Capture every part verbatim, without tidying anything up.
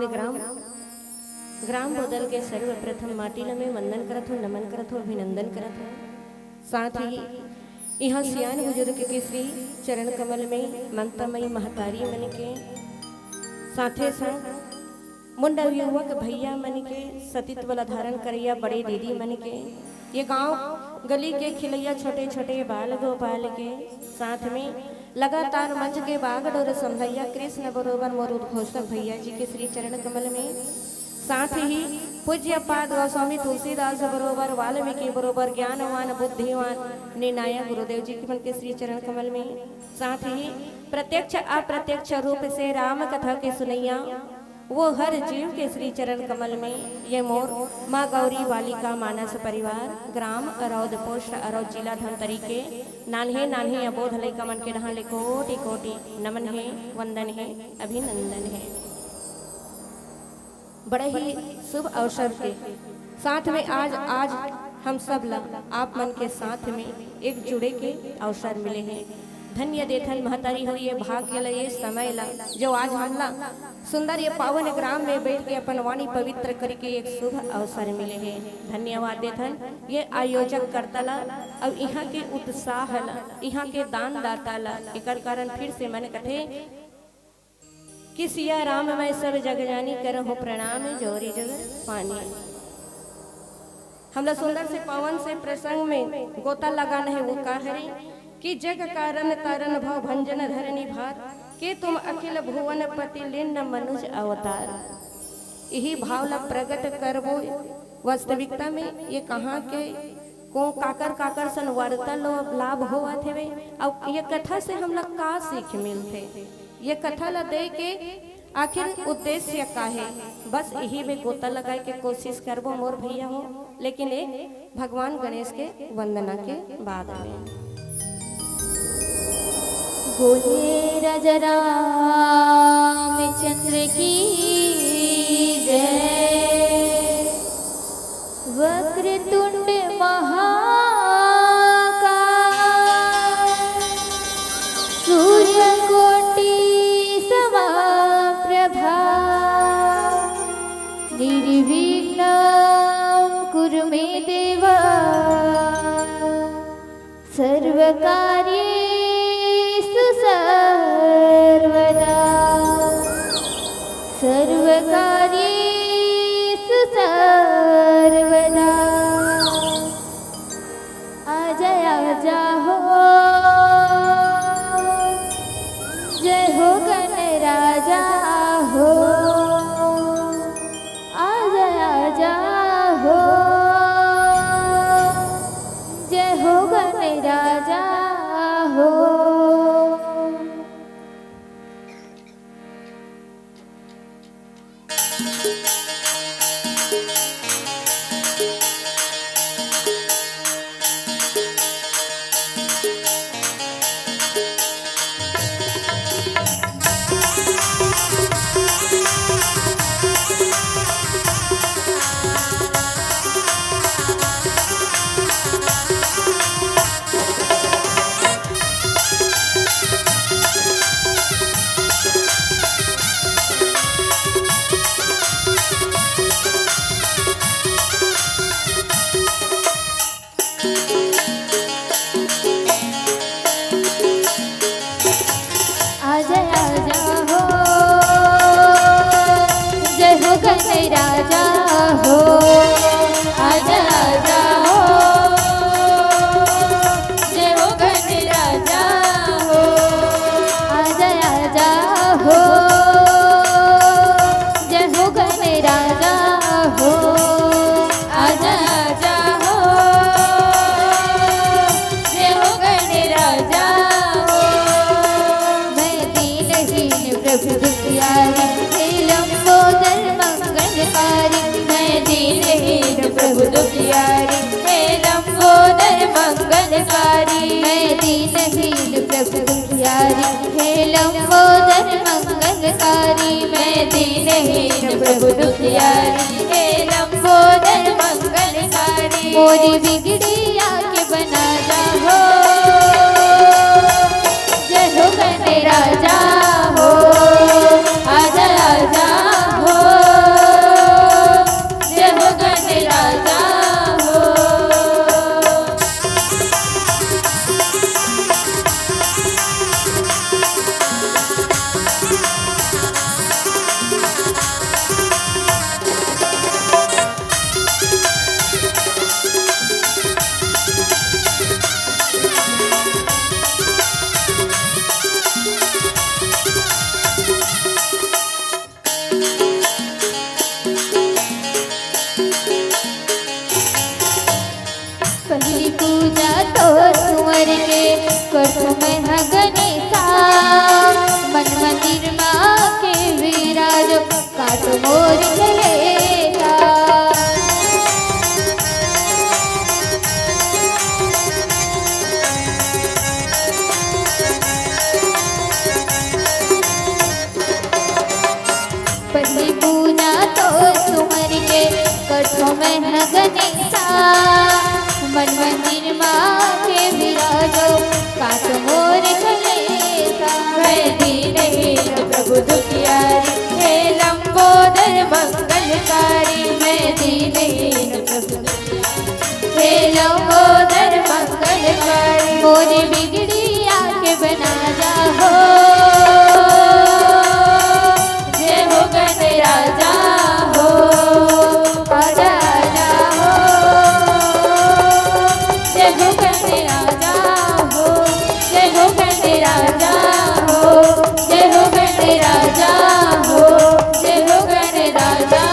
ग्राम ग्राम बोदल के सर्वप्रथम माटी ल मैं वंदन करत हों, नमन करत हों, अभिनंदन करत हों। साथ ही इहाँ सियान बुजुर्ग के श्री चरण कमल में ममतामयी महतारी मन के साथे साथ मुंडा युवक भैया मन के, सतीत्व ला धारण करइया बड़े दीदी मन के, ये गांव गली के खिलैया छोटे छोटे बाल गोपाल के, साथ में लगातार मंच के बागडोर संभलैया कृष्ण बरोबर मोर उद्घोषक भैया जी के श्री चरण कमल में, साथ ही पूज्य पाद गोस्वामी तुलसीदास बरोबर, वाल्मीकि बरोबर, ज्ञानवान बुद्धिवान निर्णायक गुरुदेव जी के मन के श्री चरण कमल में, साथ ही प्रत्यक्ष अप्रत्यक्ष रूप से राम कथा के सुनैया वो हर जीव के श्री चरण कमल में ये मोर माँ गौरी बालिका मानस परिवार, ग्राम अरौद, पोस्ट अरौद, जिला धमतरी के नान्हे नान्हे अबोध लइका मन के डहान ले कोटि कोटि नमन हे, वंदन हे, अभिनंदन हे। बड़े ही शुभ अवसर के साथ में आज, आज हम सब ला आप मन के साथ में एक जुड़े के अवसर मिले हे। धन्य देथन महतारी हो ये भाग्य ला, ये समय ला, जो आज हमला सुंदर ये पावन ग्राम में बैठ के अपन वाणी पवित्र करके एक शुभ अवसर मिले हे। धन्यवाद देथन ये आयोजक कर्ता ला, अब इहाँ के उत्साह ला, इहाँ के दान दाता ला, एकर कारण फिर से मन कथे कि सिया राम मैं सब जग जानी, करहु प्रणाम जोरि जुग पानी। हमला सुंदर से पावन से प्रसंग में गोता लगाना हे, वो का हरे कि जग कारण तारण भव भंजन धरनी भार, के तुम अखिल भुवन पति लीन मनुज अवतार। यही भाव ला प्रगट करबो। वास्तविकता में ये कहाँ के को काकर काकर सन वार्तालाप होवत हेवे, अउ ये कथा से हमला का सीख मिलथे? ये कथा ला दे के आखिर उद्देश्य का हे? बस यही में गोता लगाए के कोशिश करबो मोर भैया हो, लेकिन एक भगवान गणेश के वंदना के बाद में। बोले राजा रामचंद्र की जय। वक्रतुंड महाकाय सूर्यकोटि समाप्रभा निर्विघ्नं कुरु मे देव सर्वकार्येषु सर्वदा सर्वकार्येषु सर्वदा। आजा आजा हो जय हो गणराजा हो। आजा आजा हो जय हो गणराजा हो। आजा आजा हो जय हो गणराजा हो। आजा आजा हो जय हो गणराजा हो। आजा आजा हो जय हो गणराजा हो। आजा आजा हो जय हो गणराजा हो। मैं दीनहीन प्रभु दुखियारी, हे लंबोदर मंगलकारी। मैं दीनहीन प्रभु दुखियारी, हे लंबोदर मंगलकारी। मैं दीनहीन प्रभु दुखियारी, हे लंबोदर मंगलकारी। मैं दीनहीन प्रभु दुखियारी, हे लंबोदर मंगलकारी। मोरी बिगड़िया के बना जा हो जय हो गणराजा हो। आजा आजा हो मैं ह गणेशा, मन मंदिर मा के विराज, काट मोर कलेसा। पहली पूजा तो सुमर के, कठो मैं ह गणेशा, मन मंदिर मा के विराजो, काट मोर कलेसा। मैं दीनहीन प्रभु दुखियारी, हे लंबोदर मंगलकारी। मैं दीनहीन प्रभु दुखियारी, हे लंबोदर मंगलकारी। मोर बिगड़िया के बना जा हो, जय हो गणराजा हो, आजा आजा हो, जय हो गणराजा हो, जय हो गणराजा हो, जय हो गणराजा हो, जय हो गणराजा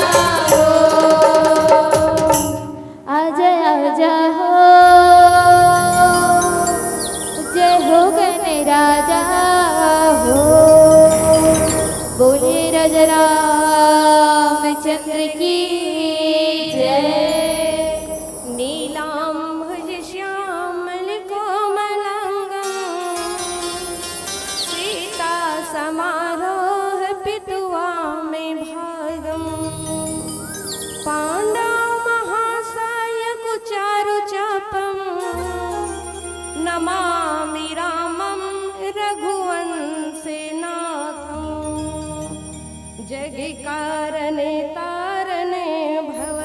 हो। आजा आजा हो, जय हो गणराजा हो। बोलिए राजा रामचंद्र की जय। नीलाम्बुज श्यामल कोमलांगं सीता समारोह पितुवा मे भागं। पांडव महाशय कुचारु चापं नमामि रामं रघुवंशे नाथं। जग कारणे तारणे भव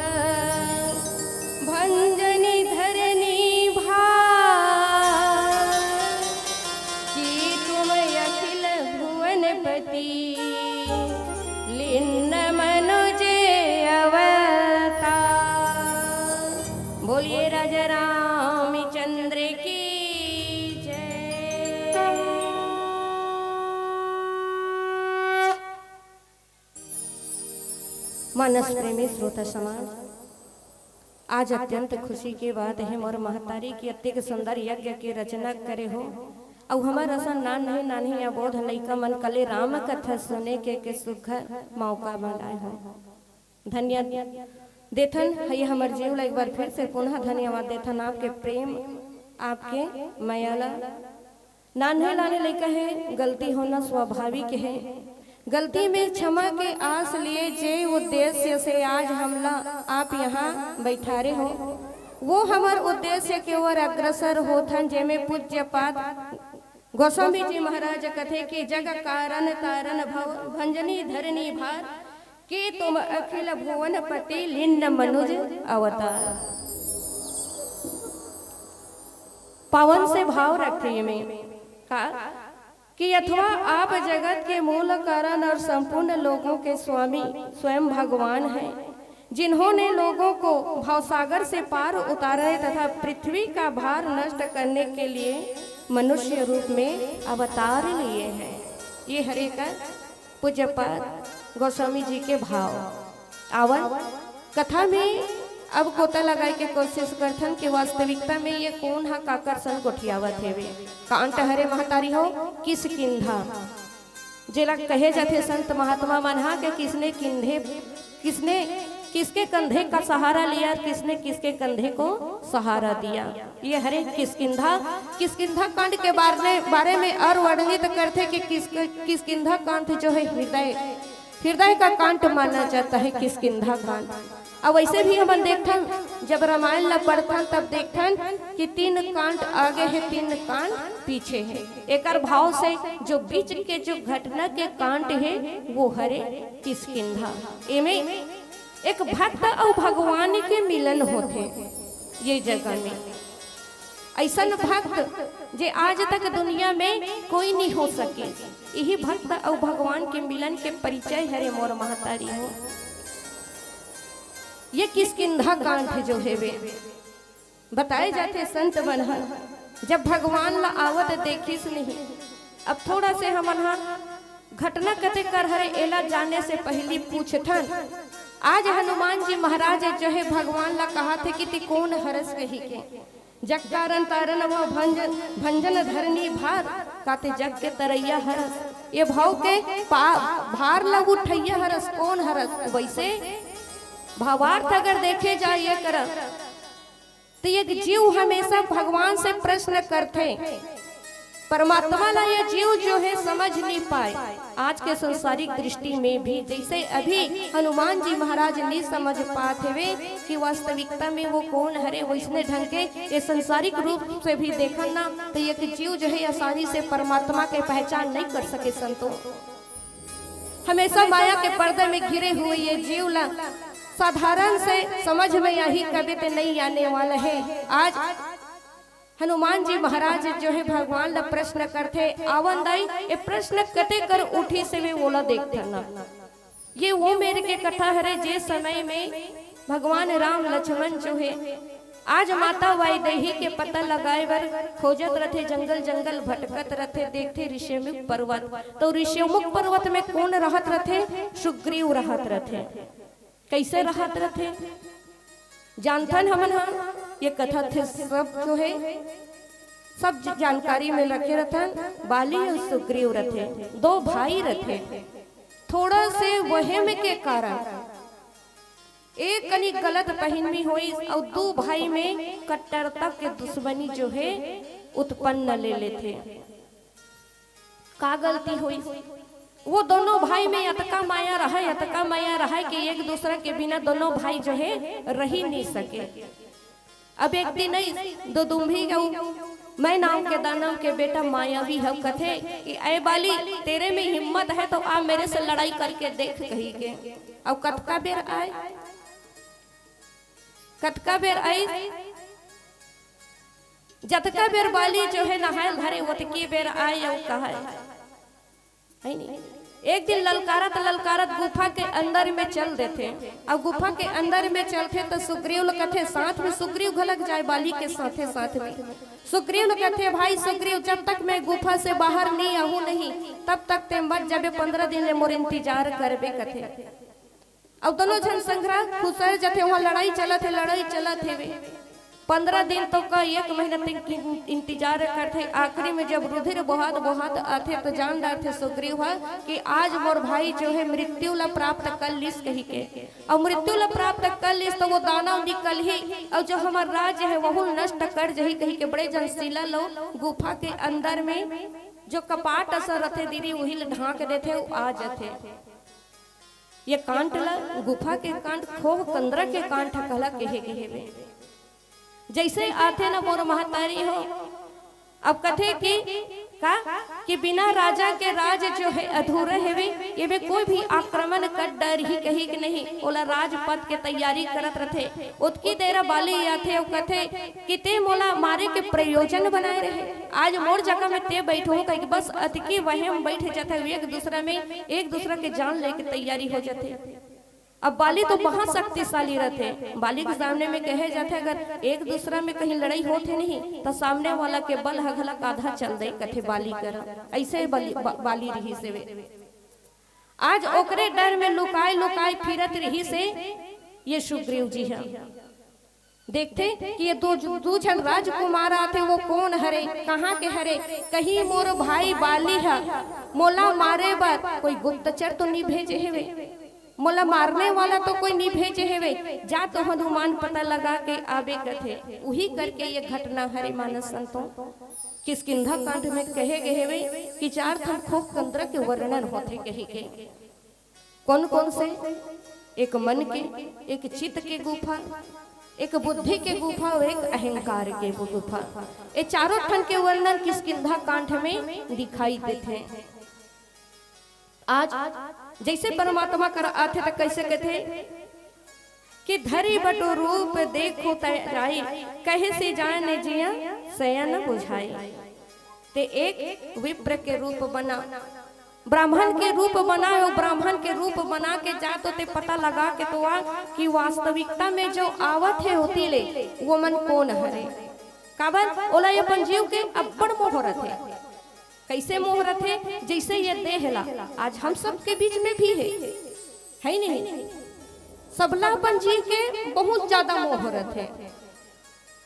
भंजनी धरनी भार। कि तुम अखिल भुवनपति लीन मनुज अवतार। बोलिए राजा रामचंद्र की जय। मानस प्रेमी श्रोता समाज, आज अत्यंत खुशी के बात हे मोर महतारी की अतिक सुंदर यज्ञ के रचना करे हो। अउ हमर असन नान्हे नान्हे अबोध लइका मन कले राम कथा सुने के, के सुघर मौका बनाए हो। धन्य देथन हइया हमर जीव ला एक बार फिर से पुनः धन्यवाद देथन, आपके प्रेम, आपके मया ला। नान्हे नान्हे लइका हे, गलती होना स्वाभाविक हे। गलती में क्षमा के आस लिए जे उद्देश्य से आज हमला आप यहाँ बैठारे हो, वो हमर उद्देश्य के ओर अग्रसर होथन, जेमे पूज्यपाद गोस्वामी जी महाराज कथे कि जग कारण तारण भव भंजनी धरनी भार, कि तुम अखिल भुवन पति लीन मनुज अवतार। पावन से भाव रखथे एमे का कि अथवा आप जगत के मूल कारण और संपूर्ण लोगों के स्वामी स्वयं भगवान हैं, जिन्होंने लोगों को भवसागर से पार उतारने तथा पृथ्वी का भार नष्ट करने के लिए मनुष्य रूप में अवतार लिए हैं। ये हरे का पूज्यपाद गोस्वामी जी के भाव। आवन कथा में अब गोता लगाए के कोशिश करथन कि वास्तविकता में ये कोन ह काकर संग गोठियावत हेवे। कांट हरे महतारी हो किसकिंधा, जेला कहे जाथे संत महात्मा मन ह के किसने किंधे, किसने किसके कंधे का सहारा लिया, किसने किसके कंधे को सहारा दिया। ये हरे किसकिंधा। किसकिंधा कांड के बारे, बारे में और वर्णित करथे कि किस, किसकिंधा कांड जो है हृदय, हृदय का कांड माना जाता है किसकिंधा कांड। अब वैसे भी हमन देखथन, जब रामायण ला पढ़थन तब देखथन कि तीन कांड आगे है, तीन कांड पीछे है। एकर भाव से जो बीच के जो घटना के कांड है वो हरे किसकिंधा। एमे एक भक्त अउ भगवान के मिलन होथे ये जगह में। ऐसन भक्त जे आज तक दुनिया में कोई नहीं हो सके, यही भक्त अउ भगवान के मिलन के परिचय हरे मोर महतारी हो। ये किसकिंधा कांड जो हेवे बताए जाथे संत मन ह, जब भगवान ला आवत देखिस नहीं। अब थोड़ा से हमन ह घटना कते कर हरे एला जाने से पहली पूछथन। आज हनुमान जी महाराज जो है भगवान ला कहा थे कि ती कौन हरस कही के, जग कारण तारन भव भंजन, भंजन धरनी भार, काते जग के तरैया हरस। ये भाव के पा-, भार ला उठैया हरस, कोन हरस? वैसे भावार्थ अगर देखे जाए ये करा, तो ये जीव हमेशा भगवान से प्रश्न करथे, परमात्मा ला ये जीव जो है समझ नहीं पाए। आज के संसारिक दृष्टि में भी जैसे अभी हनुमान जी महाराज नहीं समझ पात हवे कि वास्तविकता में वो कौन हरे, वैसने ढंग के ये संसारिक रूप से भी देखन ना, तो ये जीव जो है आसानी से परमात्मा के पहचान नहीं कर सके संतो। हमेशा माया के पर्दे में घिरे हुए ये जीव ला साधारण से समझ में आही कबे ते नहीं आने वाला है। आज हनुमान जी महाराज जो है भगवान ला प्रश्न करथे, आवन दाई, ये प्रश्न कते कर उठी से वे ओला देखथन ना। ये वो मेर के कथा हरे जे समय में भगवान राम लक्ष्मण जो है आज माता वैदेही के पता लगाए बर खोजत रथे, जंगल जंगल भटकत रथे, देखथे ऋषिमुख पर्वत। तो ऋषिमुख पर्वत में कौन रहत रथे? सुग्रीव रहत रथे। कैसे रहत रथे जानथन हमन ह? ये कथा थे सब जो है सब ज-, जानकारी में रखे रथन। बाली और सुग्रीव रथे, दो भाई रथे। थोड़ा से वहम के कारण एक कनी गलत फहमी होइस और दू भाई में कट्टरता के दुश्मनी जो है उत्पन्न ले लेथे। का गलती होइस? वो दोनों भाई में अतका माया रहे, अतका माया रहे कि एक दूसरा के बिना दोनों भाई जो है रही नहीं सके। अब एक दिन आई दो दुम्भी गऊ, मैं नाम के दानव के बेटा मायावी हव कथे कि ऐ बाली, तेरे में हिम्मत है तो आ मेरे से लड़ाई करके देख कही के। अब कतका बेर आए, कतका बेर आई, जतका बेर बाली जो है नहाए घरे ओतकी बेर आए और कहा है नहीं। एक दिन ललकारत ललकारत गुफा के अंदर में चल देथे। अब गुफा के अंदर में चलथे तो सुग्रीव ल कथे, साथ में सुग्रीव घलक जाए बाली के साथे साथ में। सुग्रीव ल कथे, भाई सुग्रीव, जब तक मैं गुफा से बाहर नहीं आऊं नहीं, तब तक ते मत जबे, पंद्रह दिन ले मोर इंतजार करबे कथे। अउ दोनों झन संघरा खुसर जथे, वहां लड़ाई चलत हे, लड़ाई चलत हेवे। पंद्रह दिन तो का एक महीना तक इंतजार करथे। आखिरी में जब रुधिर बोहात बोहात आथे तो जान डारथे सुग्रीव ह कि आज मोर भाई जो है मृत्यु ला प्राप्त कर लिस कही के। अउ मृत्यु ला प्राप्त कर लिस तो वो दानव निकलही अउ जो हमर राज्य है वहू नष्ट कर जही कही के बड़े जन शिला लो गुफा के अंदर में जो कपाट असन रथे दीदी उही ल ढांक देथे, आ जथे। ये कांट ला गुफा के कांट, खोह कंदरा के कांट कहला कहे गे हेवे। जैसे आथे ना मोर महतारी हो, अब कथे कि का कि बिना राजा के राज जो है अधूरा हेवे, ये में कोई भी आक्रमण कर डरही कही के नहीं, ओला राजपथ के तैयारी करत रथे। ओतकी देरा बाली आथे अउ कथे कि ते मोला मारे के प्रयोजन बनाए रहे, आज मोर जगह में ते बैठो कहिके बस अतकी वहम बैठ जाथे, एक दूसरा में एक दूसरा के जान लेके तैयारी हो जाथे। अब बाली तो महाशक्तिशाली रथे, बाली के सामने में कहे जाथे अगर एक दूसरा में कहीं लड़ाई होत हे नहीं तो सामने वाला के बल ह घलक आधा चल दे कथे बाली कर। ऐसे बाली, बा, बाली रही से वे। आज ओकरे डर में लुकाए लुकाए फिरत रही से ये सुग्रीव जी ह। देखथे कि ये दू, दू झन राजकुमार आथे, वो कौन हरे, कहाँ के हरे? कहीं मोर भाई बाली ह मोला मारे बर कोई गुप्तचर तो नहीं भेजे हेवे, मोला मारने वाला तो कोई नहीं भेजे हेवे। जा तो हनुमान पता लगा के आबे कथे। उही करके ये घटना हरे मानस संतो किष्किंधा कांड में कहे गए हेवे कि चार ठन खोह कंदरा के वर्णन होथे कहे के। कौन कौन से? एक मन के, एक चित्त के गुफा, एक बुद्धि के गुफा और एक अहंकार के वो गुफा। ये चारों ठन के वर्णन किष्किंधा कांड में दिखाई देथे। आज जैसे परमात्मा कर आथे त कैसे कहथे कि धरी बटु रूप देखो तय जाई, कहे से जान जिया सयन बुझाई। ते एक विप्र के रूप बना, ब्राह्मण के रूप बना, अउ ब्राह्मण के रूप बना के जा तो ते पता लगा के तो आ कि वास्तविकता में जो आवत हे होती ले वो मन कौन हरे। काबर ओला ये अपन जीव के अब्बड़ मोह रथे। कैसे मोह रथे? जैसे ये देह ला आज हम सब के बीच में भी है, है नहीं? सबला अपन जीव के बहुत ज्यादा मोह रथे।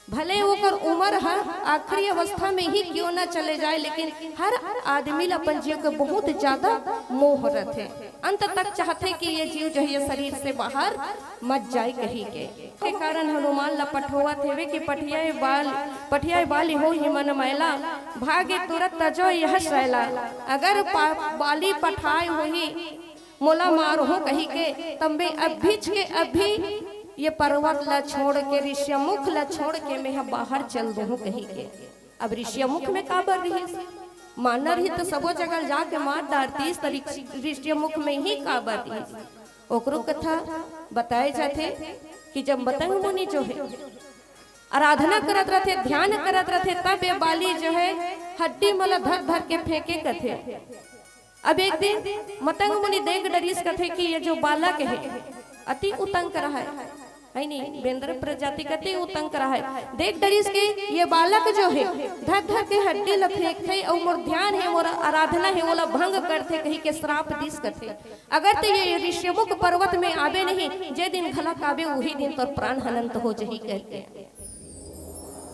भले ओकर उमर ह आखिरी अवस्था में ही क्यों न चले जाए, लेकिन हर आदमी ल अपन जीव के बहुत ज्यादा मोह रथे। अंत तक चाहथे कि ये जीव जो है, ये शरीर से बाहर मत जाए कही के। के कारण हनुमान ल पठोवत हेवे कि पठिया बाल, पठिया बाली हो ही मन मैला, भागे तुरत तजो यह शैला। अगर पा-, बाली पठाए होही मोला मारहूं कही के, तब मैं अभीच के अभी ये पर्वत ला छोड़ के, ऋष्यमुख ला छोड़ के मैं ह बाहर चल दूहूं कही के। अब ऋष्यमुख में काबर रहिस? मानना रही तो सबो जगह जाके मार डारतीस, त ऋष-, ऋष्यमुख में ही काबर रहिस? ओकरो कथा बताए जाथे कि जब मतंग मुनि जो है आराधना करत रथे, ध्यान करत रथे, तब ये बाली जो है हड्डी मन ला धर धर के फेंके कथे। अब एक दिन मतंग मुनि देख डरिस, कथे कि ये जो बालक है अति उतंक रहा है, है नहीं, बेंद्र प्रजाति के अति उतंक रहा है। देख डरिस कि ये बालक जो है धर धर के हड्डी ल फेंकथे अउ मोर ध्यान है, मोर आराधना है, ओला भंग करथे कही के श्राप दिस कथे। अगर ते ये ऋष्यमुख पर्वत में आबे नहीं, जे दिन घलक आबे वही दिन तोर प्राण अनंत हो जही करके।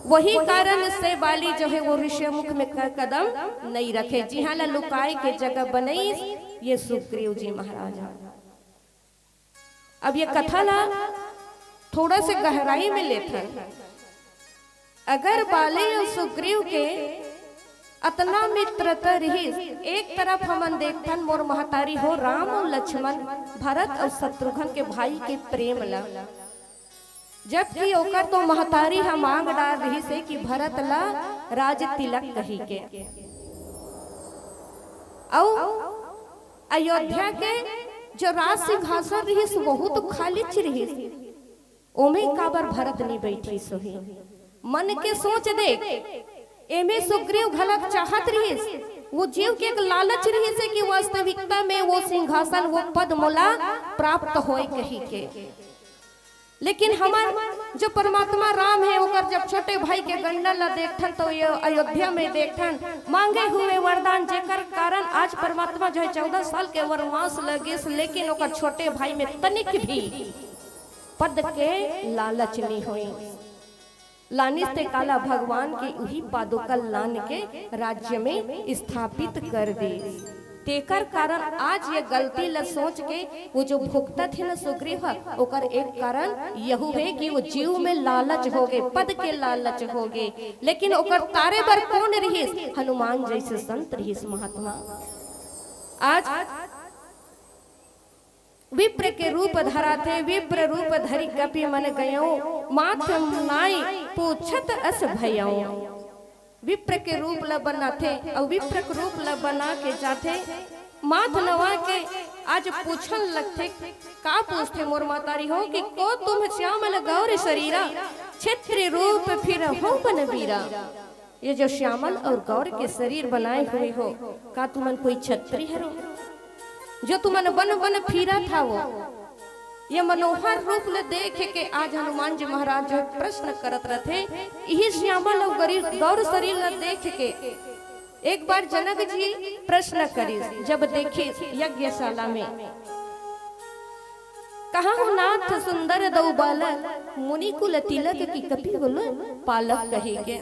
वही कारण से बाली जो है वो ऋष्यमुख में क-, कदम नहीं रखे, जिहां ला लुकाए के जगह बनई ये सुग्रीव जी महाराज। अब ये कथा ला थोड़ा से गहराई में लेथन। अगर बाली अउ सुग्रीव के अतना मित्रता रहिस, एक तरफ हमन देखथन मोर महतारी हो राम अउ लक्ष्मण, भरत अउ शत्रुघ्न के भाई के प्रेम ला, जबकि ओकर तो महतारी ह मांग डार रहिस हे कि भरत ला राज तिलक कही के। अउ अयोध्या के जो राज सिंहासन रहिस, वहू तो खालीच रहिस, ओमे काबर भरत नी बैठिस होही? मन के सोच देख, एमे सुग्रीव घलक चाहत रहिस, वो जीव के एक लालच रहिस हे कि वास्तविकता में वो सिंहासन, वो पद मोला प्राप्त होए कही के। लेकिन हमर जो परमात्मा राम है, ओकर जब छोटे भाई के गंडन ला देखथन, तो ये अयोध्या में देखथन, मांगे हुए वरदान, जेकर कारण आज परमात्मा जो है चौदह साल के वनवास लगिस, लेकिन ओकर छोटे भाई में तनिक भी पद के लालच नहीं होई। लानिस ते काला भगवान के उही पादुका लान के राज्य में स्थापित कर दे। तेकर कारण आज ये गलती ल सोच के वो जो भुगतत हे न सुग्रीव ह, ओकर एक कारण यहू हे कि वो जीव में लालच हो गे, पद के लालच हो गे। लेकिन ओकर तारे बर कौन रहिस? हनुमान जैसे संत रहिस महात्मा। आज विप्र के रूप धराथे, विप्र रूप धरि कपि मन गयो, माथ नाई पूछत अस भयो। विप्र के रूप ल बनाथे अउ विप्र के रूप ल बना के जाथे, माथ नवा के आज पूछन लगथे, का पूछथे मोर महतारी हो कि को तुम श्यामल गौर शरीरा, छत्री रूप फिरहु बन बीरा। ये जो श्यामल और गौर के शरीर बनाए हुए हो, का तुमन कोई छत्री हरो, जो तुमन बन बन फिरत हवो? ये मनोहर रूप ल देख के आज हनुमान जी महाराज जो है प्रश्न करत रथे। यही श्यामल और गरी-, गौर शरीर ल देख के एक बार जनक जी प्रश्न करिस, जब देखिस यज्ञशाला में, कहा हो नाथ सुंदर दऊ बालक, मुनि कुल तिलक की कपि कुल पालक कहे के।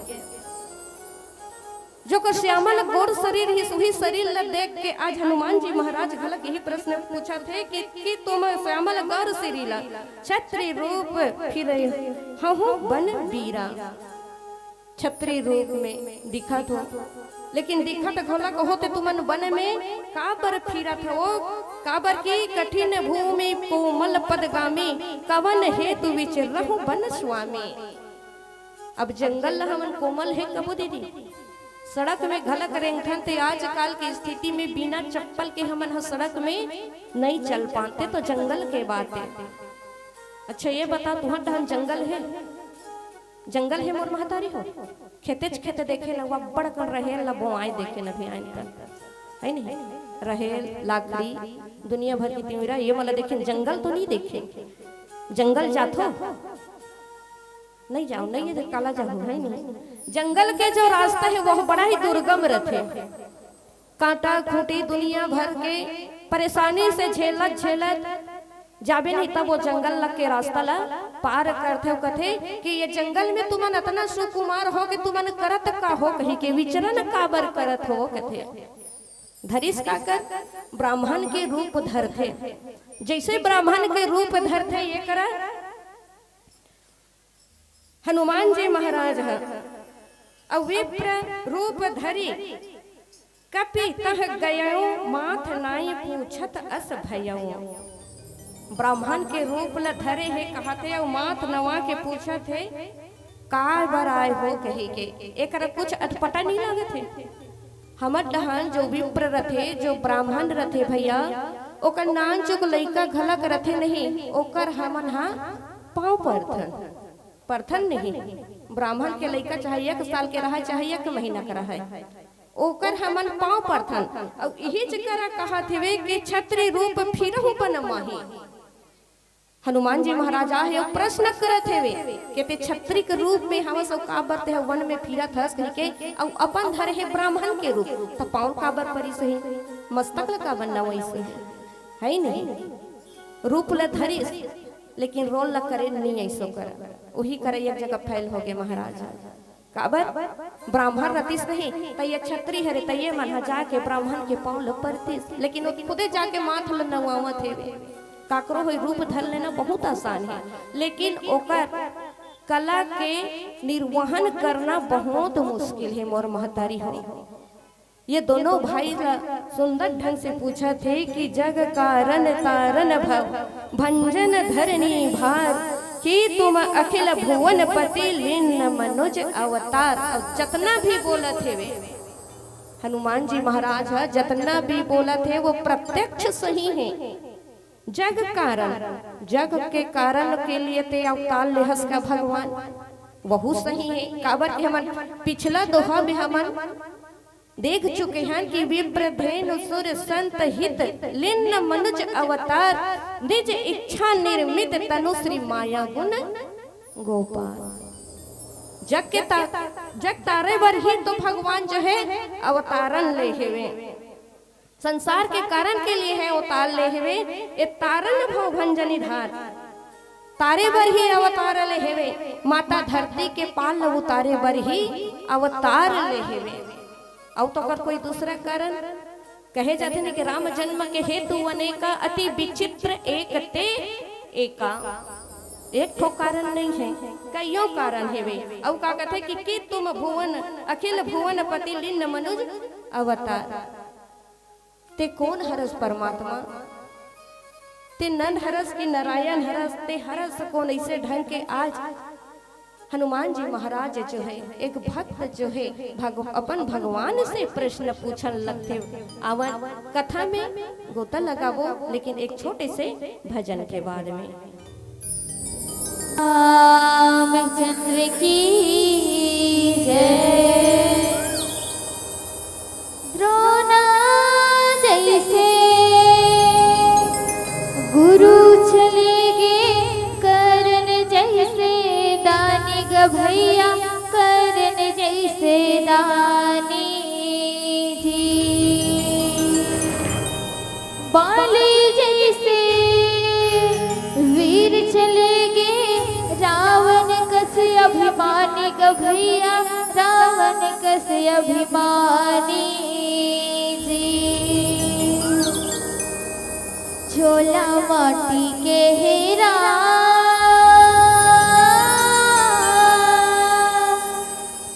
जो को श्यामल गौर शरीर ही, उही शरीर ल देख के आज हनुमान जी महाराज घलक यही प्रश्न पूछत हे कि, कि तुम श्यामल गौर शरीर ल छत्री रूप फिरहु बन बीरा। छत्री रूप में दिखत हो, लेकिन दिखत घोला कहो ते तुमन बन में काबर फिरत हो? काबर की कठिन भूमि कोमल पदगामी, कवन हेतु विचरहु बन स्वामी। अब जंगल ल हमन कोमल हे कबो दीदी, सड़क में घलक रेंगथन ते आजकल के स्थिति में बिना चप्पल के हमन ह सड़क में नहीं चल पाते, तो जंगल के बात है। अच्छा ये बता, तुहर डहन जंगल है? जंगल हे मोर महतारी हो, खेतेच खेत देखे न, वो बड़ कन रहेल ला बोआए देखे न भी आइन तन, है नहीं? रहेल, लाकड़ी, दुनिया भर की तिमिरा, ये मला देखे जंगल तो नहीं देखे। जंगल जाथो? नहीं जाओ, नहीं ये काला जाओ, है नहीं? जंगल के जो रास्ता है वो बड़ा ही दुर्गम रथे। कांटा खूंटी दुनिया भर के परेशानी से झेलत झेलत जाबे नहीं, तब वो जंगल लग के रास्ता ला पार करथे। वो कथे कि ये जंगल में तुमन अतना सुकुमार हो कि तुमन करत का हो, कही के विचरण काबर करत हो, कथे। धरिस का कर, ब्राह्मण के रूप धरथे। जैसे ब्राह्मण के रूप धरथे, ये करा हनुमान जी महाराज ह, अउ विप्र रूप धरी कपि तह गयउ, माथ नाई पूछत अस भयउ। ब्राह्मण के रूप ल धरे हे कहत हे, अउ माथ नवा के पूछत हे, "का बर आए हो?" कही के। एकर कुछ अटपटा नहीं लागत हे। हमर डहान जो विप्र रथे, जो ब्राह्मण रथे भैया, ओकर नान चुक लइका घलक रथे नहीं, ओकर हमन हा पाँव परथन। परथन नहीं, ब्राह्मण के लइका चाहे एक साल के रहय, चाहे एक महीना के रहय, ओकर हमन पाँव परथन। अउ इही च करा कहत हेवे कि छत्री रूप फिरहु बन माही। हनुमान जी महाराज आहे अउ प्रश्न करत हेवे कि ते छत्री के रूप में हवस अउ काबर ते ह वन में फिरत हस कहिके, अउ अपन धरे हे ब्राह्मण के रूप, त पाँव काबर परिस हे, मस्तक ल काबर नवइस हे, है नहीं? रूप ल धरिस, लेकिन रोल ल करे नहीं ऐसो कर। उही करे एक जगह फैल हो गए महाराज। काबर? ब्राह्मण रतिस नहीं, त ये छत्री हरे, त ये मन ह जाके ब्राह्मण के पाँव ल परतिस, लेकिन वो खुदे जाके माथ ल नवावत हेवे। काकरो होई रूप धर लेना बहुत आसान है, लेकिन ओकर कला के निर्वहन करना बहुत मुश्किल है, मोर महतारी हो। ये दोनों भाई ला सुंदर ढंग से पूछत हे कि जग कारण तारण भव भंजन धरनी भार, कि तुम अखिल भुवन पति लीन मनुज अवतार। अउ जतना भी बोलत हेवे, हनुमान जी महाराज ह जतना भी बोलत हे, वो प्रत्यक्ष सही है। जग कारण, जग के कारण के लिए ते अवतार लेहस का भगवान, वहू सही है। काबर के हमन पिछला दोहा में हमन देख चुके हैं कि विप्र धेनु सुर संत हित, लिन्न मनुज अवतार, निज इच्छा निर्मित तनु श्री माया गुण गोपाल। जग के ता-, जग तारे बर ही तो भगवान जो है अवतारन ले हेवे, संसार के कारण के लिए है अवतार ले हेवे। ए तारण भव भंजनी धार, तारे बर ही अवतार ले हेवे, माता धरती के पाल ल उतारे बर ही अवतार ले हेवे। अउ तो ओकर कोई दूसरा कारण कहे जाथे न कि राम जन्म के हेतु अनेका, अति विचित्र एक ते एका। एक ठो कारण नहीं है, कइयों कारण हेवे। अउ का कथे कि, कि तुम भुवन, अखिल भुवन पति लिन्न मनुज अवतार। ते कोन हरस परमात्मा? ते नंद हरस कि नारायण हरस? ते हरस कोन ऐसे ढंग के? आज हनुमान जी महाराज जो है, एक भक्त जो है, भग-, अपन भगवान से प्रश्न पूछन लगथे। आवन कथा में गोता लगाबो, लेकिन एक छोटे से भजन के बाद में। रामचंद्र की जय। द्रोणा जैसे गुरु चले गे, कर्ण जैसे दानी ग भैया, कर्ण जैसे दानी जी। बाली जैसे वीर चले गे, रावण कस अभिमानी ग भैया, रावण कस अभिमानी जी। झोला माटी के हेरा,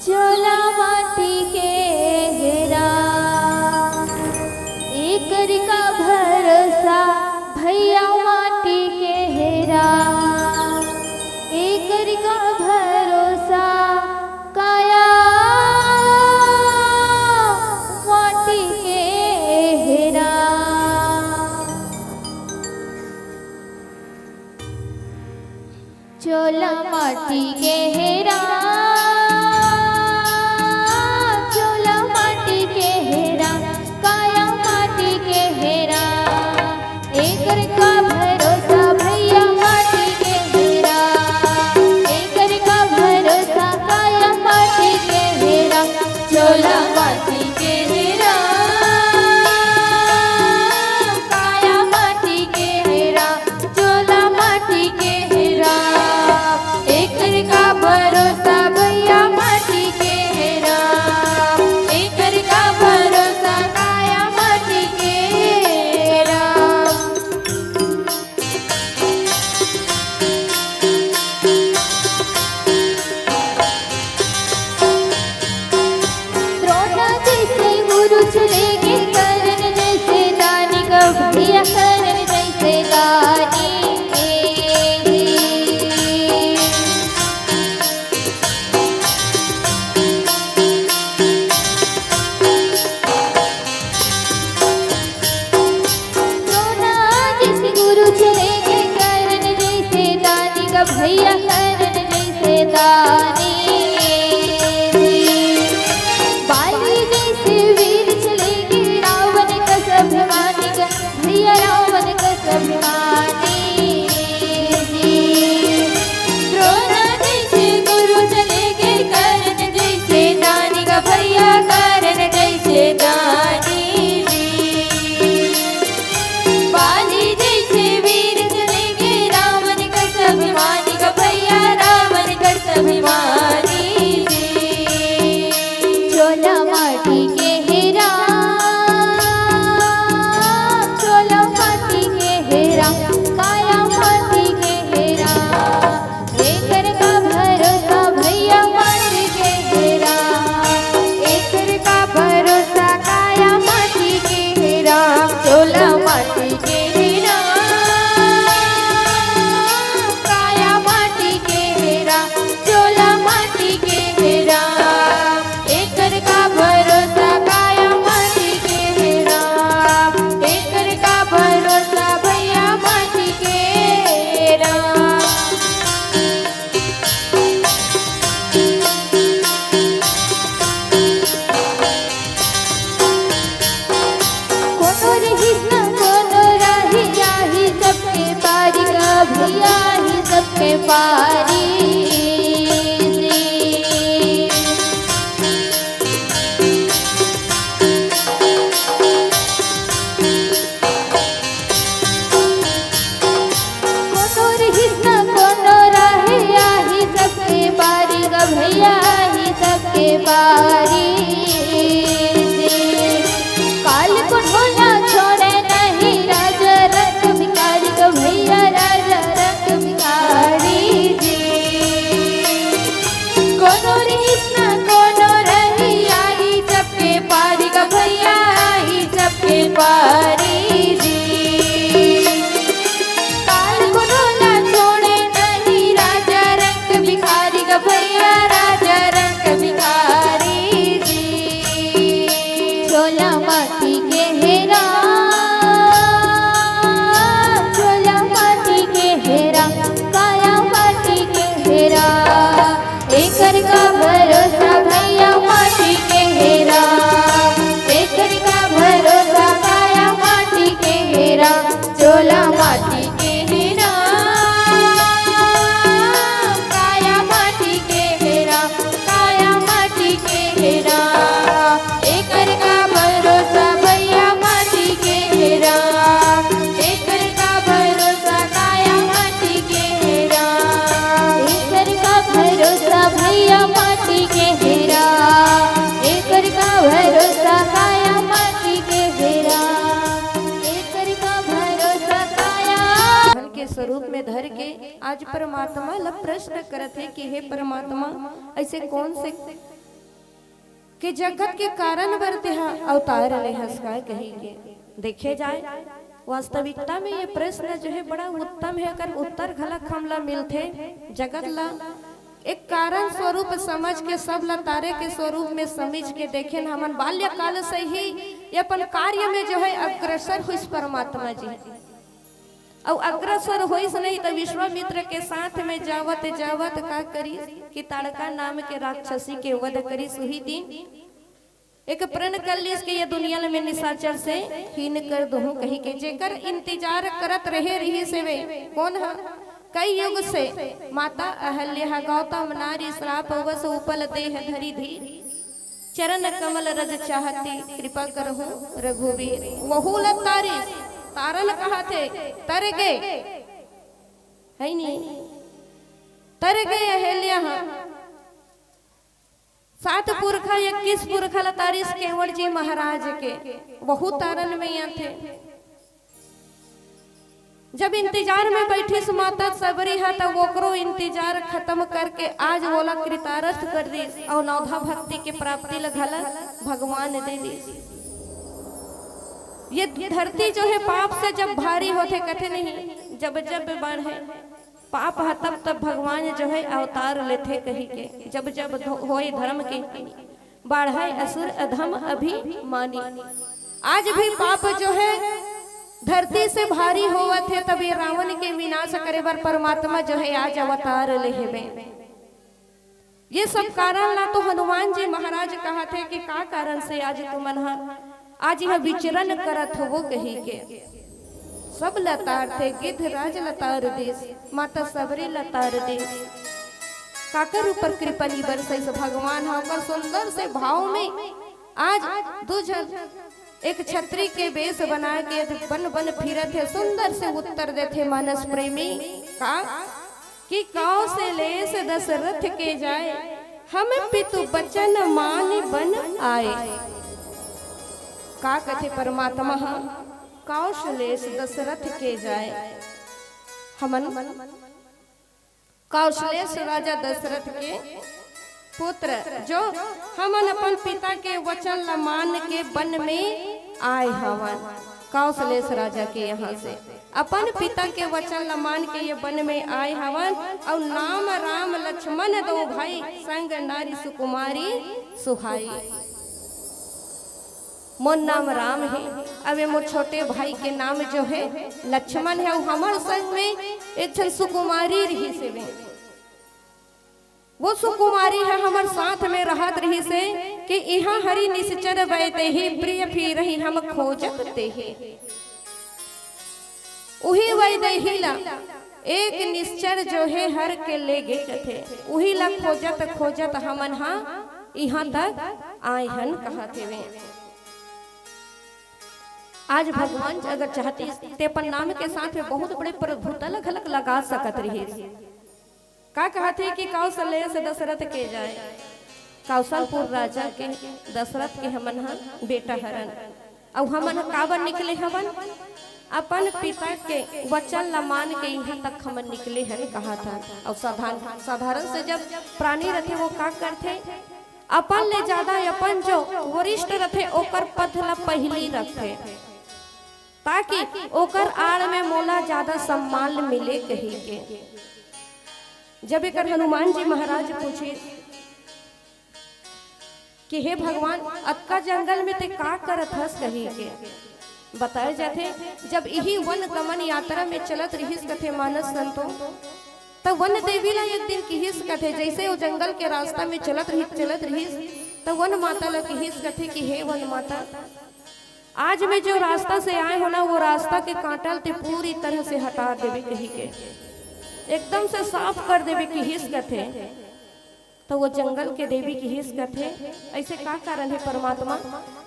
झोला माटी के हेरा, एकर का भरोसा भैया माटी के हेरा, एकर का भरोसा काया माटी के हेरा। झोला माटी के हेरा, झोला माटी के हेरा, काया माटी के हेरा। एकर का भरोसा भैया माटी के हेरा, एकर का भरोसा काया माटी के हेरा। झोला माटी के हेरा, काया माटी के हेरा, झोला भैया करन जैसे दानी जी। बाली जैसे वीर चले गे, रावण कस अभिमानी ग, भैया रावण कस अभिमानी जी। द्रोण जैसे गुरु चले गे, कर्ण जैसे दानी ग, भैया कर्ण जैसे दानी जी। बाली जैसे वीर चले गे, रावण कस अभिमानी ग, भैया रावण कस अभिमानी जी। चोला माटी के हे राम, चोला माटी के हे राम, काया माटी के हे राम। एकर का भरोसा भैया माटी के हे राम, एकर का भरोसा काया माटी के हे राम, चोला माटी के हे राम, काया माटी के हे राम, चोला माटी के हे राम। एकर का भरोसा काया माटी के हे राम, एकर का भरोसा भैया माटी के हे राम। कोनो रहिस न कोनो राही, आही सबके पारी ग भैया, आही सबके पारी। कोनो रहिस न कोनो राही, आही सबके पारी ग भैया, आही सबके पारी। काल कोनो ना छोड़े नहीं, राजा रंग भिखारी ग भैया, राजा रंग भिखारी जी। कोनो रहिस न कोनो राही, आही सबके पारी ग भैया, आही सबके पारी जी। काल कोनो ना छोड़े नहीं, राजा रंग भिखारी ग भैया, राजा रंग भिखारी जी। चोला माटी के हे राम, चोला माटी के हे राम, काया माटी के हे राम। एकर का भरोसा भैया माटी के हे राम, एकर का भरोसा काया माटी के हे राम, चोला माटी के हे राम, काया माटी के हे राम, काया माटी के हे राम। एकर का भरोसा भैया माटी के हे राम, एकर का भरोसा काया माटी के हे राम। एकर का भरोसा भैया माटी के हे राम, एकर का भरोसा काया माटी के हे राम, एकर का भरोसा काया। धन के स्वरूप में धर के आज परमात्मा ला प्रश्न करत हे कि हे परमात्मा, ऐसे कौन से के जगत के कारण बर तेहा अवतार ले हस का कही के देखे जाए। वास्तविकता में ये प्रश्न जो है बड़ा उत्तम है, अगर उत्तर घलक हमला मिलथे, जगत ला एक कारण स्वरूप समझ के सब ला तारे के स्वरूप में समझ के देखेन हमन बाल्यकाल से ही ये अपन कार्य में जो है अग्रसर होइस परमात्मा जी। अउ अग्रसर होइस नहीं त विश्वामित्र के साथ में जावत जावत का करिस कि ताड़का नाम के राक्षसी के वध करिस। उही दिन एक प्रण कर लिस कि ये दुनिया ल मैं निशाचर से हीन कर दूं कही के जेकर इंतजार करत रहे रहिस हे वे। कोन ह? कई युग से माता अहल्या ह गौतम नारी श्राप वश उपल देह धरी धीर। चरण कमल रज चाहती कृपा करहु रघुवीर। वहू ल तारिस, तारन कहाथे, तर गे, है नी? तर गे अहल्या ह। सात पुरखा, इक्कीस पुरखा ल तारिस केवट जी महाराज के, वहू तारन में आथे। जब इंतजार में बैठिस माता सबरी ह, त ओकरो इंतजार खत्म करके आज ओला कृतारथ कर दिस अउ नवधा भक्ति के प्राप्ति ल घला भगवान दे दिस। ये धरती जो है पाप से जब भारी होथे, कथे नहीं, जब जब बढ़े पाप ह, तब तब भगवान जो है अवतार लेथे कही के, जब जब धो-, होए धर्म के बाढ़ै असुर अधम अभिमानी। आज भी पाप जो है धरती से भारी होवत हे, तब ये रावण के विनाश करे बर परमात्मा जो हे आज अवतार ले हेबे। ये सब कारण ला तो हनुमान जी महाराज कहत हे कि का कारण से आज तुमन ह आज यह विचरण करत हो, वो कही के। सब लतार थे, गिद्ध राज लतार दिस, माता सबरी लतार दिस। काकर ऊपर कृपा नी बरसइस भगवान ह, ओकर सुंदर से भाव में आज दू झन एक छतरी के बेस बना के बन बन फिरत हे, सुंदर से उत्तर देथे मानस प्रेमी का कि कौशलेश दशरथ के जाय, हम पितु बचन मानि बन आए। का कथे परमात्मा ह, कौशलेश दशरथ के जाय, हमन कौशलेश राजा दशरथ के पुत्र, जो हमन अपन पिता के वचन ल मान के वन में आए हवन। कौशलेश राजा के यहाँ से अपन पिता के वचन ल मान के ये वन में आए हवन, अउ नाम राम लक्ष्मण दो भाई, संग नारी सुकुमारी सुहाई। मोर नाम राम हे, अबे मोर छोटे भाई के नाम जो हे लक्ष्मण हे, अउ हमर संग में एक झन सुकुमारी रहिस हेवे। वो सुकुमारी ह हमर साथ में रहत रहिस हे कि इहाँ हरि निश्चर वैदेही, प्रिय फिरही हम खोजत तेही। उही वैदेही ला एक निश्चर जो हे हर के ले गे कथे, उही ला खोजत खोजत हमन हा इहाँ तक आए हन कहत हेवे। आज भगवान अगर चाहतिस ते अपन नाम के साथ में बहुत बड़े प्रभुता ला घलक लगा सकत रहिस। का कहत हे कि कौशलेश दशरथ के जाय, कौशलपुर राजा के दशरथ के हमन ह बेटा हरन, अउ हमन ह काबर निकले हवन? अपन पिता के वचन ला मान के इहाँ तक हमन निकले हन कहत हन। अउ साधारण, साधारण से जब प्राणी रथे वो का करथे? अपन ले ज्यादा अपन जो वरिष्ठ रथे ओकर पद ला पहिली रखथे, ताकि ओकर आड़ में मोला ज्यादा सम्मान मिले कही के। जब एकर हनुमान जी महाराज पूछे कि हे भगवान, अतका जंगल में ते का करत हस कही के, बताए जाथे जब इही वन गमन यात्रा में चलत रहिस कथे मानस संतो, त वन देवी ला एक दिन किहिस कथे, जैसे वो जंगल के रास्ता में चलत रहिस, चलत रहिस, त वन माता ला किहिस कथे कि हे वन माता, आज मैं जो रास्ता से आए हो ना, वो रास्ता के कांटा ल ते पूरी तरह से हटा देबे कही के, एकदम से साफ कर देबे किहिस कथे। तो वो जंगल के देवी किहिस कथे, ऐसे का कारण हे परमात्मा,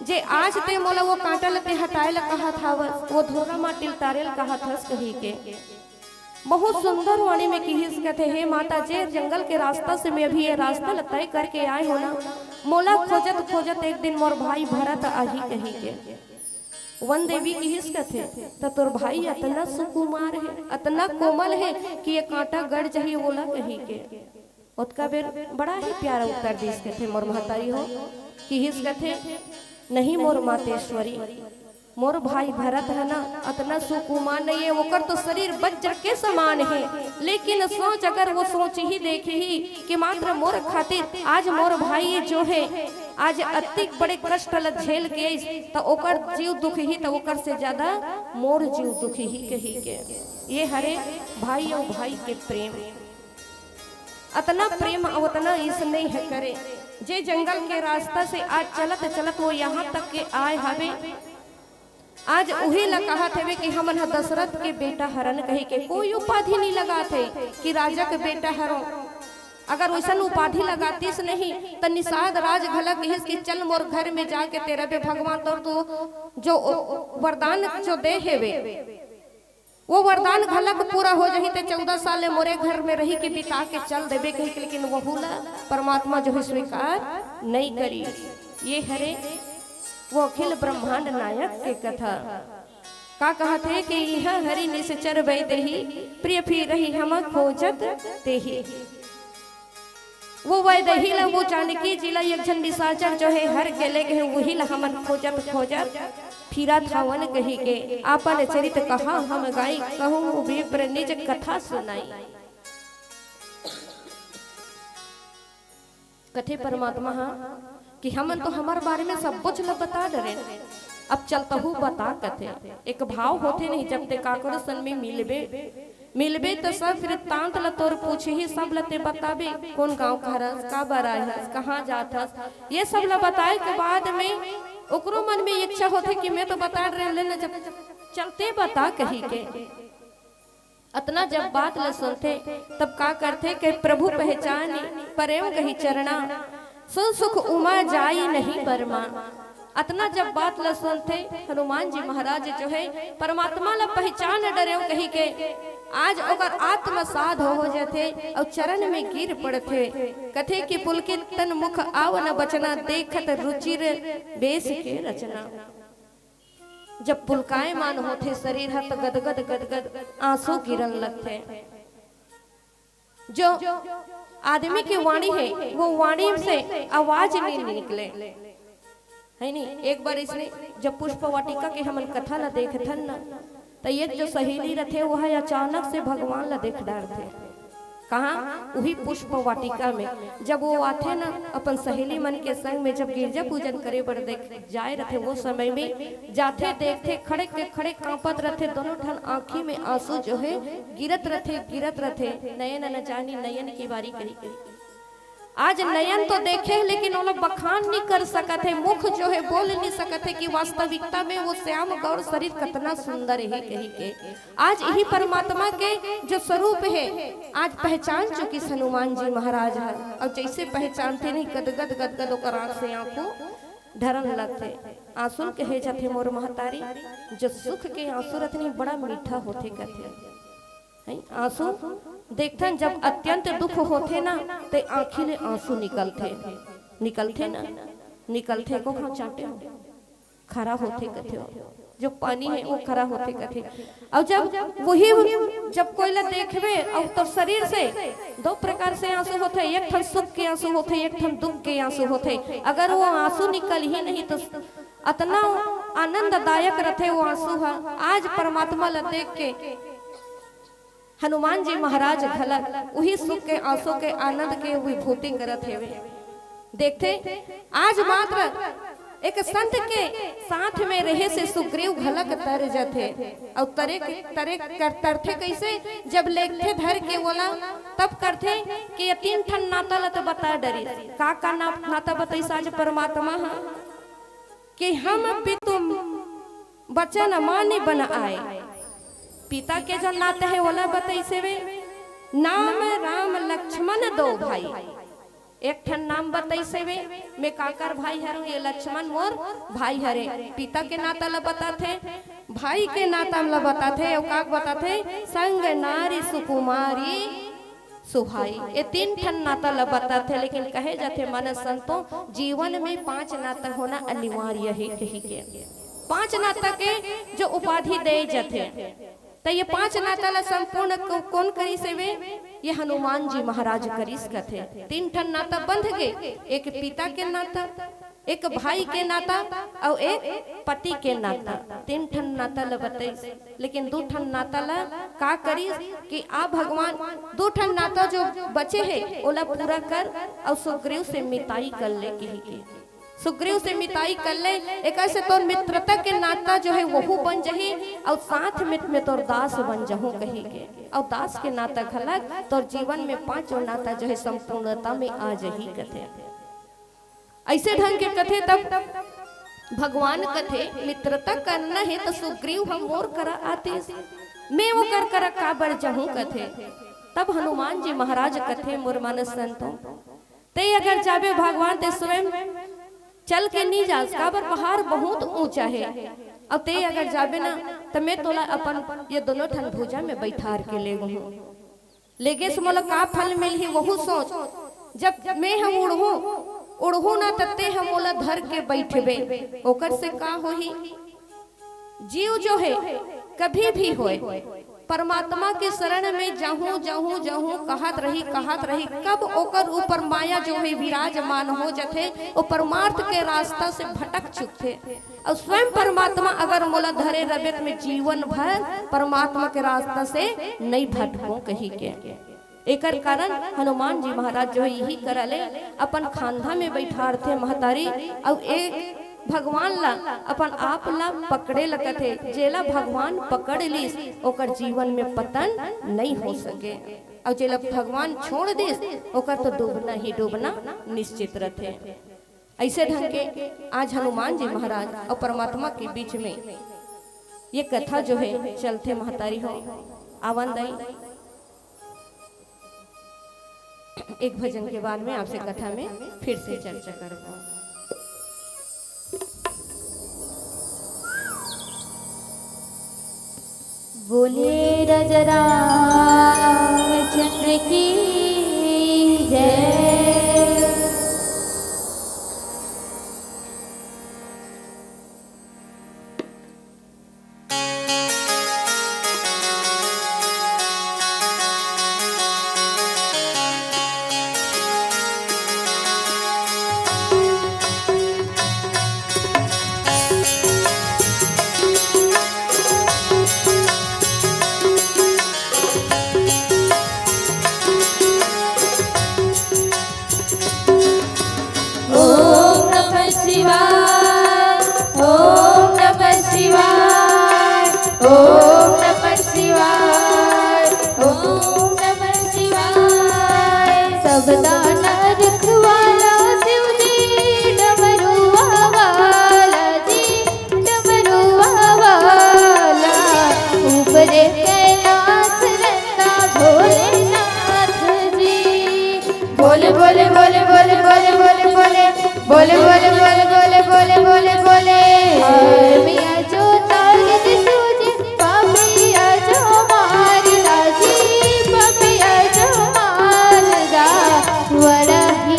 जे आज ते मोला वो कांटा ल ते हटाए ला कहत हावस, वो धुर्रा माटी ल टारे ल कहत हस कही के। बहुत सुंदर वाणी में किहिस कथे, हे माता, जे जंगल के रास्ता से मैं अभी ये रास्ता ल तय करके आए हो ना, मोला खोजत खोजत एक दिन मोर भाई भरत आही कही के। वन देवी किहिस कथे, त तोर भाई अतना सुकुमार हे, अतना कोमल हे कि ये कांटा गड़ जाही ओला कही के। ओतका बेर बड़ा ही प्यारा उत्तर दिस कथे मोर महतारी हो, किहिस कथे, नहीं मोर मातेश्वरी, मोर भाई भरत ह ना, अतना सुकुमार नहीं है, ओकर तो शरीर वज्र के समान है, लेकिन सोच अगर वो सोच ही देखे ही कि मात्र मोर खातिर आज मोर भाई जो है, आज अतिक बड़े कष्ट ल झेल के आइस, त ओकर जीव दुख ही, त ओकर से ज्यादा मोर जीव दुख ही कही के। ये हरे भाई अउ भाई के प्रेम। अतना प्रेम अउ अतना स्नेह करे, जे जंगल के रास्ता से आज चलत चलत वो यहाँ तक के आए हवे। आज उही ला कहत हवे कि हमन ह दशरथ के बेटा हरन कही के, कोई उपाधि नहीं लगात हे कि राजा के बेटा हरो। अगर वैसन उपाधि लगातीस नहीं, त निषाद राज घला कहिस कि चल मोर घर में जाके तेरा बे भगवान तोर तो जो वरदान जो दे हेवे, वो वरदान घलक पूरा हो जाही, ते चौदह साल ले मोरे घर में रही के बिता के चल देबे कही के, लेकिन वहू ला परमात्मा जो है स्वीकार नहीं करी। ये हरे वो अखिल ब्रह्मांड नायक के कथा। का कहत हे कि इहाँ हरि निश्चर वैदेही, प्रिय फिरही हम खोजत तेही। वो वैदेही ला, वो जानकी जी ला एक झन निशाचर जो है हर के ले गए, वही ला हमन खोजत खोजत फिरत हवन कही के। आपन चरित कहा हम गाई, कहूँ विप्र निज कथा सुनाई। कथे परमात्मा हा कि हमन तो हमर बारे में सब कुछ ला बता डरे, अब चलतहू बता कथे। एक भाव होथे नहीं, जब ते काकरो सन में मिलबे, मिलबे त सब वृत्तांत ल तोर पूछही, सब ल ते बताबे, कौन गांव के हरस, का बर आए हस, कहाँ जात हस, ये सब ल बताए के बाद में ओकरो मन में इच्छा होथे कि मैं तो बता रहे ले न, जब चलते बता कही के। अतना जब बात ल सुनथे, तब का करथे के प्रभु पहचानी परेम गही चरणा, सुन सुख उमा जाई नहीं बरमा। अतना जब बात ल सुनथे, हनुमान जी महाराज जो है परमात्मा ल पहचान डरेव कही के, आज ओकर आत्म साध हो जाथे अउ चरण में गिर पड़थे। कथे कि पुलकित तन मुख आवन बचना, देखत रुचिर बेस के रचना। जब पुलकायमान होथे शरीर ह, त गदगद गदगद आंसू गिरन लगथे। जो आदमी की वाणी है, वो वाणी से आवाज नहीं निकले, है नहीं। एक बार इसने जब पुष्प वाटिका के हमन कथा ला देखथन ना, त एक जो सहेली रथे, वो है अचानक से भगवान ला देख डारथे। कहाँ? उही पुष्प वाटिका में। जब वो आथे ना अपन सहेली मन के संग में, जब गिरजा पूजन करे बर देख जाए रथे, वो समय में जाथे, देखथे, खड़े के खड़े कांपत रथे, दोनों ठन आंखी में आंसू जो है गिरत रथे, गिरत रथे। नयन न जानी नयन की बारी करी करी। आज नयन तो देखे, लेकिन ओला बखान नहीं कर सकत है, मुख जो है बोल नहीं सकत है कि वास्तविकता में वो श्याम गौर शरीर कितना सुंदर है कही के। आज यही परमात्मा के जो स्वरूप है, आज पहचान चुकी हनुमान जी महाराज ह। और जैसे पहचानथे नहीं, गदगद गदगद ओकर आंख से आंखों ढरन लगथे। आंसू ल कहे जाथे मोर महतारी, जो सुख के आंसू रथे नहीं, बड़ा मीठा होथे कथे। हैं? आंसू देखथन, जब अत्यंत दुख होथे ना, ते आंखी ले आंसू निकलथे, निकलथे ना, निकलथे। को खांव चांटे हो, खरा होथे कथे हो, जो पानी है वो खरा होथे कथे। और जब वही, जब कोई ला देखबे और तो शरीर से दो प्रकार से आंसू होथे, एक ठन सुख के आंसू होथे, एक ठन दुख के आंसू होथे। अगर वो आंसू निकल ही नहीं तो अतना आनंददायक रथे वो आंसू ह। आज परमात्मा ला देख के हनुमान जी महाराज घलक उही सुख के आंसू के आनंद के विभूति करत हेवे। देखथे, आज मात्र एक संत के साथ में रहे से सुग्रीव घलक तर जथे। अउ तरे, तरे कर, तरथे कइसे? जब लेगथे धर के ओला, तब करथे कि ये तीन ठन नाता ल तो बता डरिस। का का ना, नाता बताइस आज परमात्मा ह कि हम पितु बचन मानि बन आए। पिता के जो नाता है, ओला बताइस हेवे, नाम राम लक्ष्मण दो भाई। एक ठन नाम बताइस हेवे, मैं काकर भाई हरंव, ये लक्ष्मण मोर भाई हरे। पिता के नाता ल बताथे, भाई के नाता ल बताथे, अउ का बताथे, संग नारी सुकुमारी सुहाई। ये तीन ठन नाता ल बताथे, लेकिन कहे जाथे मानस संतो, जीवन में पांच नाता होना अनिवार्य है कही के। पांच नाता के जो उपाधि दे जाथे, त ये पांच नाता ल संपूर्ण को-, कौन करिस हेवे? ये हनुमान जी महाराज करिस कथे। तीन ठन नाता बंध गे, एक पिता के नाता, एक भाई के नाता अउ एक पति के नाता। तीन ठन नाता ल बताइस, लेकिन दू ठन नाता ल का करिस कि आ भगवान, दू ठन नाता जो बचे हे ओला पूरा कर अउ सुग्रीव से मिताई कर ले कही के। सुग्रीव से मिताई कर ले, एकर से तोर मित्रता के नाता जो है वहू बन जही अउ साथ में, में तोर दास बन जहूं कही के। अउ दास के नाता घलक तोर जीवन में पांचों नाता जो है संपूर्णता में आ जही कथे। ऐसे ढंग के कथे तब भगवान कथे, मित्रता करना है तो सुग्रीव हम मोर करा आतिस, मैं ओकर करा काबर जहूं कथे। तब हनुमान जी महाराज कथे, मोर मानस संतो, ते अगर जाबे भगवान ते स्वयं चल के नहीं जास, काबर पहाड़ बहुत ऊंचा है। अब ते अगर जाबे ना, त मैं तोला अपन ये दोनों ठन भुजा में बैठार के ले गहूं। लेगे से मोला का फल मिलही, वहू सोच। जब मैं हम उड़हूं, उड़हूं ना, त ते हम मोला धर के बैठबे, ओकर से का होही? जीव जो है, कभी भी होए, परमात्मा के शरण में जाहूं, जाहूं, जाहूं कहत रही, कहत रही, कब ओकर ऊपर माया जो है विराजमान हो जथे, वो परमार्थ के रास्ता से भटक चुकथे। अउ स्वयं परमात्मा अगर मोला धरे रबे, त मैं जीवन भर परमात्मा के रास्ता से नहीं भटकूं कही के। एकर कारण हनुमान जी महाराज जो है यही करा ले अपन खांधा में बैठारथे महतारी, अउ एक भगवान ला, अपन आप ला पकड़े लगथे। जेला भगवान पकड़ लिस, ओकर जीवन में पतन नइ हो सके, अउ जेला भगवान छोड़ दिस, ओकर तो डूबना ही डूबना निश्चित रथे। ऐसे ढंग के आज हनुमान जी महाराज अउ परमात्मा के बीच में ये कथा जो है चलथे महतारी हो। आवन दाई, एक भजन के बाद में आपसे कथा में फिर से चर्चा करबो। बोले राजा रामचंद्र की जय। ओम नमः शिवाय, ओम नमः शिवाय, ओम नमः शिवाय, ओम नमः शिवाय। सबदा नरक वाला शिव जी, डमरुआ वाला जी, डमरुआ वाला, ऊपरे कैलाश रंगा भोलेनाथ जी। बोले, बोले, बोले, बोले, बोले, बोले, बोले। बोले, बोले, बोले, बोले, बोले, बोले, बोले। हर मिया जो तारत सूझे, पापिया जो मार राजी, पापिया जो मार रा। वड़ा ही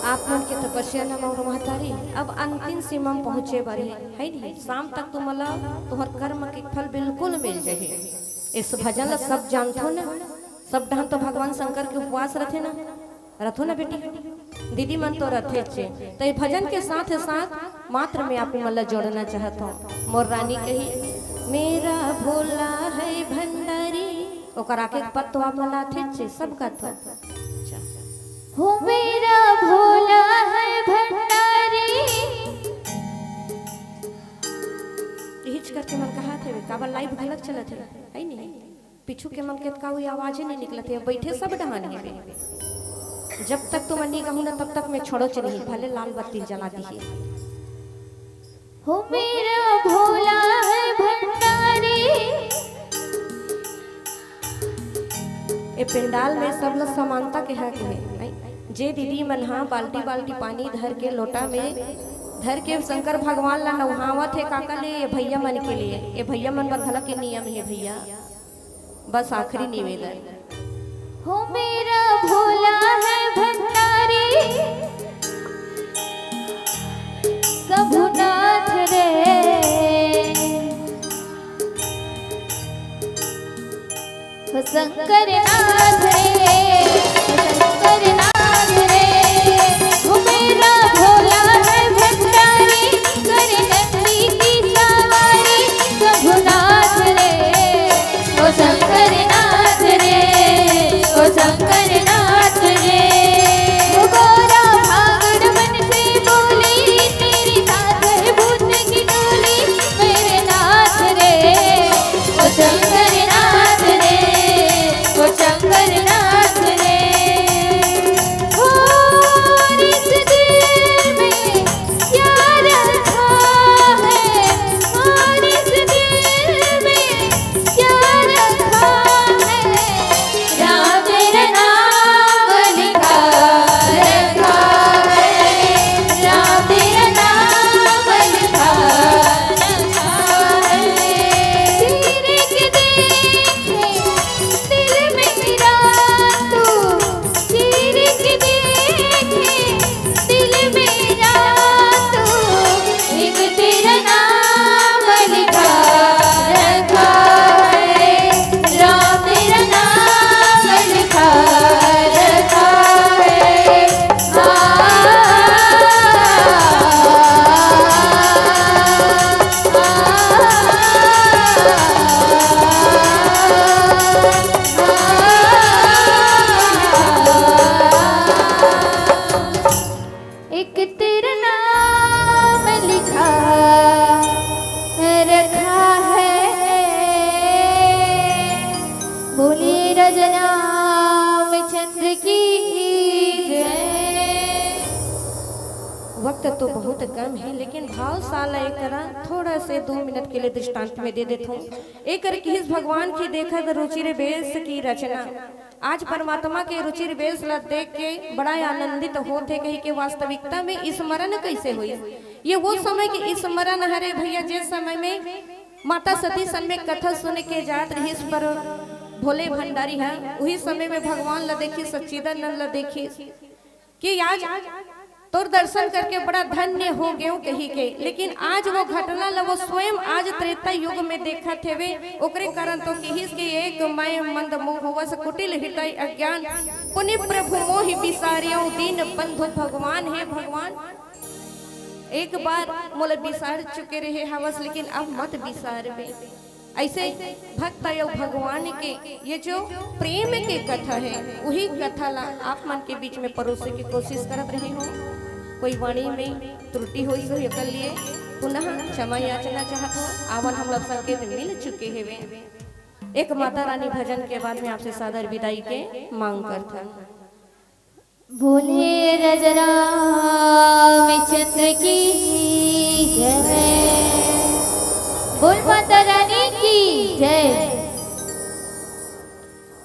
आप मन के तपस्या न मोर महतारी अब अंतिम सीमा म पहुँचे बर हे, है नहीं? शाम तक तुमन ला तुहर कर्म के फल बिल्कुल मिल जाही। इस भजन ला सब जानथो ना, सब डहन तो भगवान शंकर के उपवास रथे ना, रथो ना बेटी, दीदी मन तो रथे चे। तो ये भजन के साथ साथ मात्र में आप मन ला जोड़ना चाहत हूँ। मोर रानी कही, मेरा भोला है भंडारी, ओकर आगे के पद तो आप मन ला आथे चे, सब गाथो। हो मेरा भोला है भंडारी। इहिच करके मन कहा थे, काबर लाइव घलक चलत हे, है नहीं? पीछू के मन के का हुई आवाज ही नहीं निकलत हे, बैठे सब डहान हे बे। जब तक तुम नहीं कहूँ ना, तब तक मैं छोड़ो च नहीं, भले लाल बत्ती जला दी है। हो मेरा भोला है भंडारी। ए पंडाल में सब लोग समानता के हक हे। जे दीदी मन हा बाल्टी बाल्टी पानी धर के लोटा में धर के शंकर भगवान ला नहावत हे, काका ले, ये भैया मन के लिए, ये भैया मन बर घलक के नियम हे भैया। बस आखिरी निवेदन। हो मेरा भोला है भंडारी, शंभुनाथ रे। हो शंकर नाथ रे, हो शंकर नाथ रे, हो मेरा भोला है भंडारी, कर नंदी की सवारी, शंभुनाथ रे। ओ शंकर नाथ रे, ओ शंकर नाथ रे। ओ गोरा भांगड़ मन से बोली, तेरी सागर भूत की टोली, मेरे नाथ रे। ओ शंकर नाथ रे, ओ शंकर नाथ रे। ओ ऋषि दिल में क्या रखा है, और इस दिल में क्या रखा है? राम तेरा नाम लिखा रखा है, राम तेरा नाम लिखा रखा है। चीर के देखे दिल मेरा तू, चीर के देखे दिल मेरा तू, एक तेरा नाम लिखा रखा है, राम तेरा नाम लिखा रखा है। आ, आ, आ, आ, आ, एक तेरा नाम लिखा रखा है। बोलिए राजा रामचंद्र की जय। वक्त तो बहुत कम है, लेकिन भाव साला एक तरह थोड़ा से दो मिनट के लिए दृष्टांत में दे देता हूँ। एक कर किस भगवान की देखत रुचिर बेस की रचना। आज परमात्मा के रुचिर बेस ला देख के बड़ा आनंदित होथे कही के वास्तविकता में स्मरण कैसे होई? ये वो समय के स्मरण हरे भैया, जिस समय में माता सती सन में कथा सुन के जात रहिस पर भोले भंडारी ह, उही समय में भगवान ला देखी, सच्चिदानंद ला देखी कि आज तोर दर्शन करके बड़ा धन्य हो गेव कही के, लेकिन आज वो घटना ला वो स्वयं आज त्रेता युग में देखत हेवे। ओकरे कारण तो किहिस कि एक मैं मंद मुंह होवस कुटिल हृदय अज्ञान, पुनि प्रभु मोहि बिसारियो दीन बंधु भगवान। हे भगवान, एक बार मोला बिसार चुके रहे हवस, लेकिन अब मत बिसारबे। ऐसे भक्त अउ भगवान के ये जो प्रेम के कथा है, वही कथा ला आप मन के बीच में परोसे की कोशिश करत रहे हो। कोई वाणी में त्रुटि होई हो, एकर लिए पुनः क्षमा याचना चाहत हो। आवन हम लोग संकेत मिल चुके हेवे। एक माता रानी भजन के बाद में आपसे सादर विदाई के मांग करत हन। बोले राजा रामचंद्र की जय। बोल माता रानी की जय।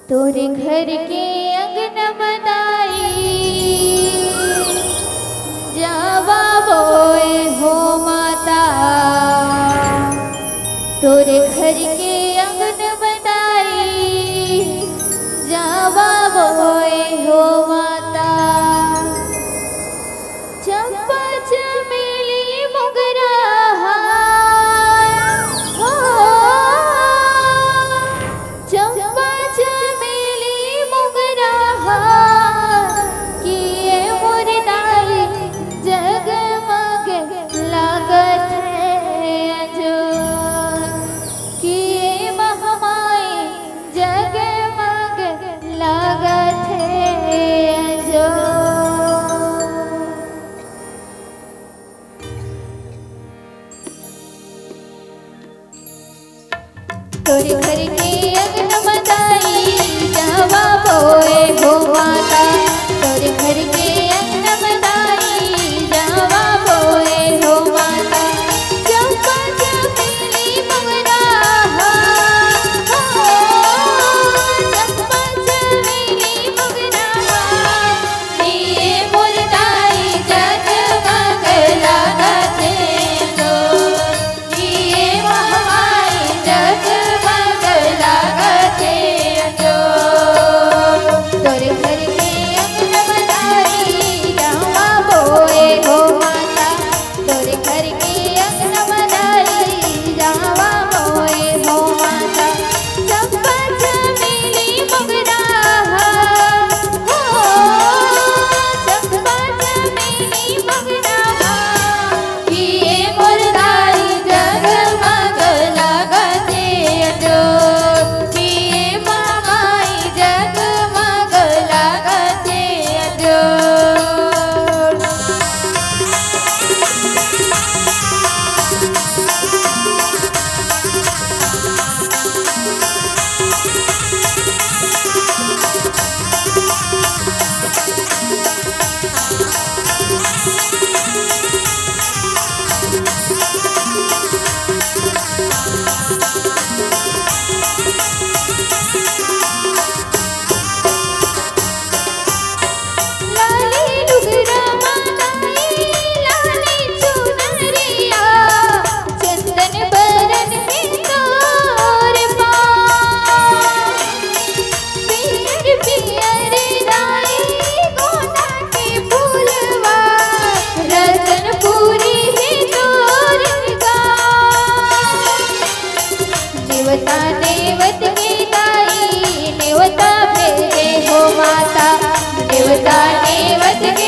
तोरे घर के अंगन म दाई, जावा बोए हो माता। तोरे घर के अंगन म दाई, जावा बोए हो माता। देखे